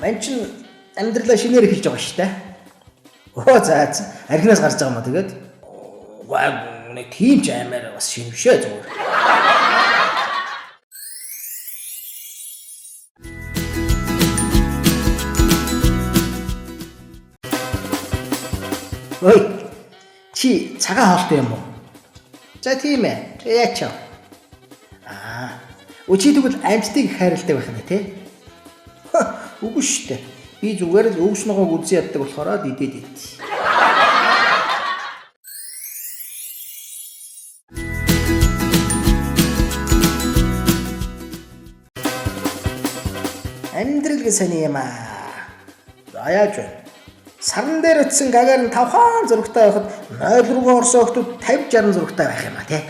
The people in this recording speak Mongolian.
Ман чин амьдралаа шинээр эхэлж байгаа шүү дээ. Өө за за архинаас гарч байгаа юм а тэгээд. Гай нэг тийм ч аймаар бас шинэ биш ээ зүгээр. Ой чи цагаан хоолтой юм уу? За тийм ээ. Яач вэ? Аа. Өчи тэгвэл амьтдыг хайрладаг байх нь тий? Үгүй шүү дээ. Би зүгээр л өвс ногоог үзэн яддаг болохоор л идээд ид. Амьдрал гэж сони юм аа. За яаж вэ? Саран дээр очисон Гагарин 5 зурагтай байхад 0 руугаа орсон охтууд 50 60 зурагтай байх юм а тий.